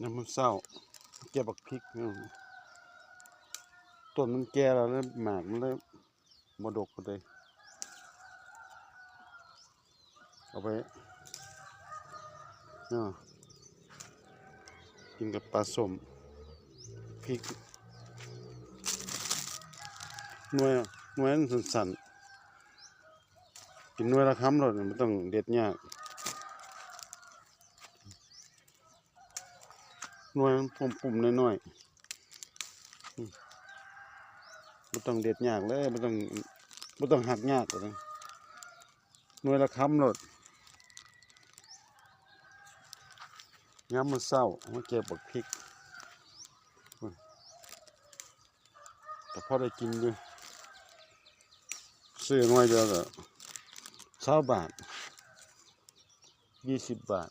ຍາມມື້ເຊົ້າ ແກ່ບັກພິກ ອືມ ຕົ້ນມັນແກ່ແລ້ວ ແລ້ວໝາກມັນເລີຍບໍ່ດົກປານໃດ. ເອົາໄປ ເນາະ ກິນກັບປາສົ້ມ ພິກ ໜ່ວຍ ໜ່ວຍມັນສັ້ນໆ ກິນໜ່ວຍລະຄຳໂລດ ບໍ່ຕ້ອງເດັດຍາກ. ໜ່ວຍມັນປຸ່ມໆ ນ້ອຍໆ ອືມ ບໍ່ຕ້ອງເດັດຍາກເລີຍ ບໍ່ຕ້ອງ ບໍ່ຕ້ອງຫັກຍາກເລີຍ ໜ່ວຍລະຄຳໂລດ. ຍາມມື້ເຊົ້າມາແກ່ບັກພິກ ອືມ ກໍພໍໄດ້ກິນຢູ່ ຊື້ໜ່ວຍດຽວກໍຊາວບາດ ຊາວບາດ